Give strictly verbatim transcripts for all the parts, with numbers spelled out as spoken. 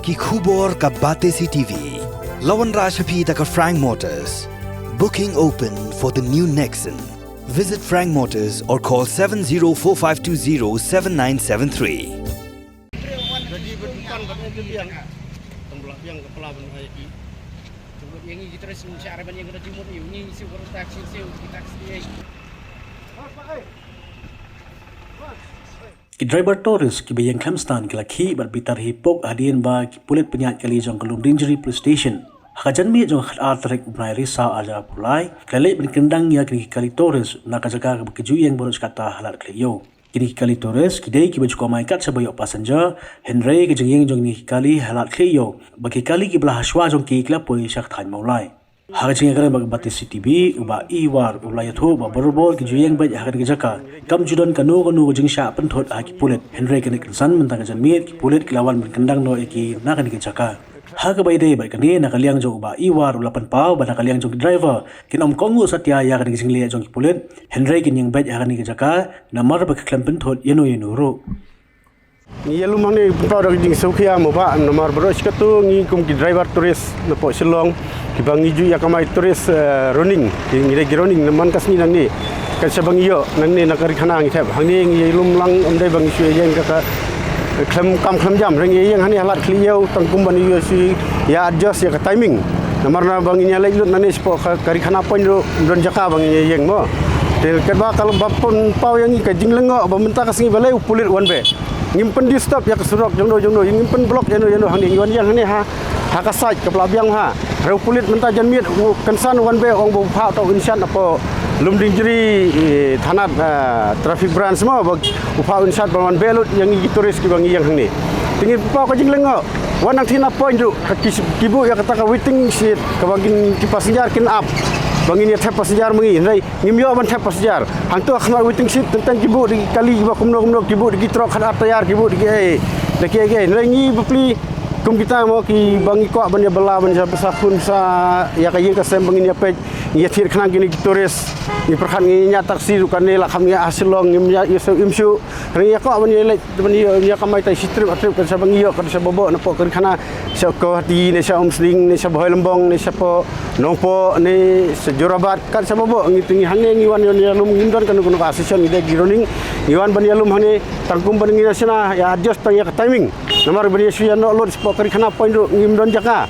Ki khubor ka Batesi T V. La wanrah sha phi da ka Frank Motors. Booking open for the new Nexon. Visit Frank Motors or call seven zero four five two zero seven nine seven three. Ki driver tourist kiba ïeng khlem stan ki la khih bad bitar hi pok hadien ba ki pulit pynïaid kali jong ka Lumdiengjri Police Station ha ka janmiet jong ka khatar tarik u bnai Risaw arhajar arphew lai ki la leit ban kyndang ïa kine ki kali tourist na ka jaka kaba ki ju ïeng baroh shi katta ha Lad Khlieh Ïew. Kine ki kali tourist ki dei kiba ju kamai kat shaba ïoh passenger, hynrei ka jingïeng jong kine ki kali ha Lad Khlieh Ïew bad ki kali kiba la hashwa jong ki ki la poi sha ka thaiñ Mawlai. Ha ka jingïakren bad ka Batesi T V, u Bah E. War u la ïathuh ba barabor ki ju ïeng beit ha kane ka jaka, kam ju don kano kano ka jingshah pynthut ha ki pulit. Hynrei kane kynsan mynta ka janmiet ki pulit ki la wan ban kyndang noh ïa ki na kane ka jaka. Ha kaba ïadei bad kane, na ka liang jong u Bah E. War u la pynpaw ba na ka liang jong ki driver kin ym kohnguh satia ïa kane ka jingleh jong ki pulit, hynrei kin ïeng beit ha kane ka jaka namar ba ki khlem pynthut ïano ïano ruh. Ngi ïalum hangne pynpaw da ka jingsngewkhia mo bah, namar baroh shi katto ngi kum ki driver tourist napoh Shillong kiba ngi ju ïa kamai tourist, eh, running, ki ngi dei ki running na man ka sngi nangne. Kan sa ba ngi ïoh nangne na ka ri khana ngi thep. Hangne ngi ïalum lang, ym dei ba ngi shu ïeng ka, ka khlem kam khlem jam, hynrei ngi ïeng hangne ha Lad Khlieh Ïew tang kum ban ïoh shu ïa adjust ïa ka timing. Namar na ba ngi ïaleit lut nangne shapoh ka, ka ri khana Point ruh ym don jaka ba ngi ïeng mo. Te katba ka long ba pynpaw ïa ngi ka jinglyngngoh ba mynta ka sngi balei u pulit wan beh. Ngim pyndisturb ïa ka surok jongno jongno, ngim pynblock ïano ïano hangne, ngi wan ïeng hangne ha, ha ka side kaba la biang ha. Hynrei u pulit mynta janmiet u kynsan wan beh, ong ba u phah uta u incharge napoh Lumdiengjri, eh, thanat, eh, traffic branch mo, ba u phah u incharge ban wan beh lut ïa ngi ki tourist kiba ngi ïeng hangne. Te ngi pynpaw ka jinglyngngoh, wan nangthie na Point ruh, ka ki, ki buh ïa kata ka waiting shed kaba kin, ki passenger kin ap ba ngin ïa thep passenger ma ngi, hynrei ngim ïoh ban thep passenger. Hangto ha khmat waiting shed teng teng ki buh da ki kali kiba kumno kumno, ki buh da ki truck khatar taïar, ki buh da ki ei da ki ei ei. Hynrei ngi bapli kum kita mo kiba ngi kwah ban ïa bylla ban ïa pynsaphun sa ïa ka ïing ka sem ba ngin ïa peit, ngi ïa thied khnang kine ki tourist. Ngi pyrkhat ngi ïa ñiah taxi ruh kane la kham ïa ha Shillong, ngim ïa, ïa shu im shu. Hynrei ngi ïa kwah ban ïa leit ban ïa, ïa kamai tai shi trip ar trip kan sa ba ngi ïoh, kan sa ba boh napoh ka ri khana. Sha Guwahati ne sha Umsning ne sha Bhoilymbong ne shapoh Nongpoh ne sha Jorabat, kan sa ba boh. Ngi te ngi hangne ngi wan ïa, ïalum, ngim don kano kano ka association, ngi dei ki running, ngi wan ban ïalum hangne tang kum ban ngi na shna ïa adjust tang ïa ka timing. Namar ban ïa shu ïa noh lut shapoh ka ri khana Point ruh ngim don jaka.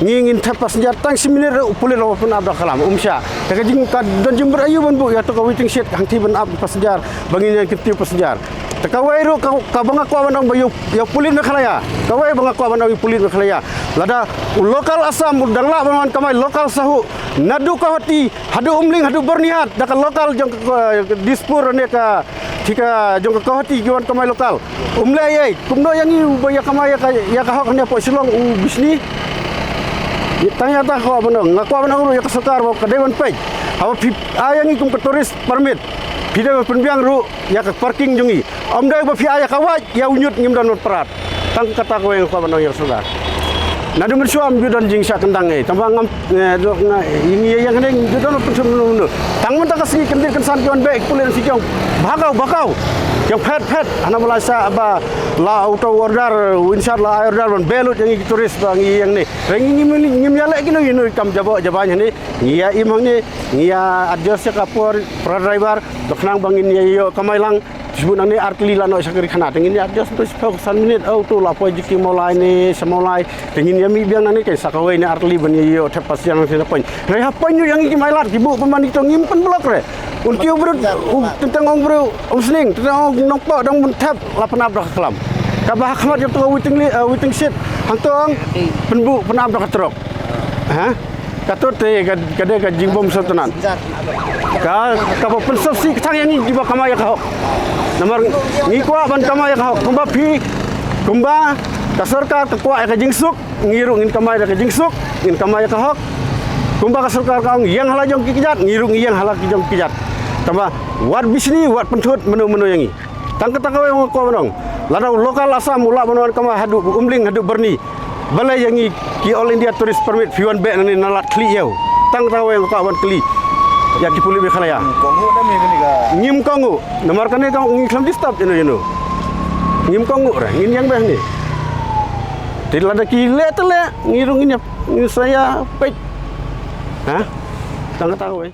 Ngi ngin thep passenger tang shi minit ruh u pulit u la pyn-ap da ka lam, um shah. Te ka jing ka don jingmut aïu ban buh ïa to ka waiting shed hangthie ban ap passenger ba ngin ïa kyntiew passenger. Te kawei ruh ka, kaba nga kwah ban ong ba ïa u, ïa u pulit Meghalaya. Kawei ba nga kwah ban ong ïa u pulit Meghalaya. Lada u local Assam u dang lah ban wan kamai local Sahu, naduh Guwahati haduh Umling haduh Byrnihat da ka local jong ka, ka Dispur ne ka thika jong ka Guwahati ki wan kamai local. Um leh ei ei, kumno ïa ngi uba ïa kamai ïa ka, ïa ka hok hangne hapoh Shillong u bishni. Tang ïa kata nga kwah ban ong, nga kwah ban ong ruh ïa ka sorkar ba ka dei ban peit. Haba phi ai ïa ngi kum ka tourist permit, phi dei ban pynbiang ruh ïa ka parking jong ngi. Ym dei ba phi ai ïa ka wait, ïa u ñiut ngim don ban prat. Tang kata kawei nga kwah ban ong ïa ka sorkar. Naduh mynshuwa ym ju don jingshah kyndang ei. Tang ba ngam, eh, do, nga, ngi ïa ïeng hangne ym ju don ban pynshun mano mano. Tang mynta ka sngi kyndit kynsan ki wan beh ki pulit, ki ong ba kaw, ba kaw. Ki ong phet phet. Hana ba la shah ba la uta u order, u incharge la ai order ban beh lut ïa ngi ki tourist ba ngi ïeng hangne. Hynrei ngi ngim, ngim ïaleh kino kino kam jaboh jabain hangne. Ngi ïa im hangne, ngi ïa adjust ïa ka por para driver, to khnang ba ngin ïa ïoh kamai lang. Shu nangne ar tylli la noh sha ka ri khana, te ngin ïa adjust to shiphew san minit, oh, to la poi jong ki Mawlai ne sha Mawlai. Te ngin ïa mih biang nangne kein sa kawei ne ar tylli ban ïa ïoh thep passenger nangne na Point. Hynrei ha Point ïa ngi ki mailat ki buh pynban ito, ngim pynblock re. Un ki u briew, u teng teng ong briew Umsning, teng teng ong Nongpoh dang ban thep, la pyn-ap da ka klam. Kaba ha khmat ïa to waiting li-, eh, waiting shed, hangto ong pynbuh pyn-ap da ka truck. Ha? Kato te ka, ka dei ka jingbym sngewtynnat. Ka, kaba pynsngewsih kthang ïa ngi kiba kamai ïa ka hok. Namar ngi kwah ban kamai ïa ka hok. Kumba phi, kumba ka sorkar ka kwah ïa ka jingsuk, ngi ruh ngin kamai ïa ka jingsuk, ngin kamai ïa ka hok. Kumba ka sorkar ka ong ïeng ha la jong ki kjat, ngi ruh ngi ïeng ha la ki jong ki kjat. Tangba wat bishni, wat pynthut mano mano ïa ngi. Tang kata kawei nga kwah ban ong. Lada u local Assam u lah ban wan kamai haduh Umling haduh Byrni. Balei ïa ngi ki All India Tourist Permit phi wan beh nangne na Lad Khlieh Ïew. Tang kata kawei nga kwah ban kylli ïa ki pulit Meghalaya. Ngim kohnguh namar kane ka ngi khlem disturb ïano ïano. Ngim kohnguh re, ngin ïeng beh hangne. Te lada ki leh te leh, ngi ruh ngin ïa, ngin sa ïa peit. Ha? Tang kata kawei.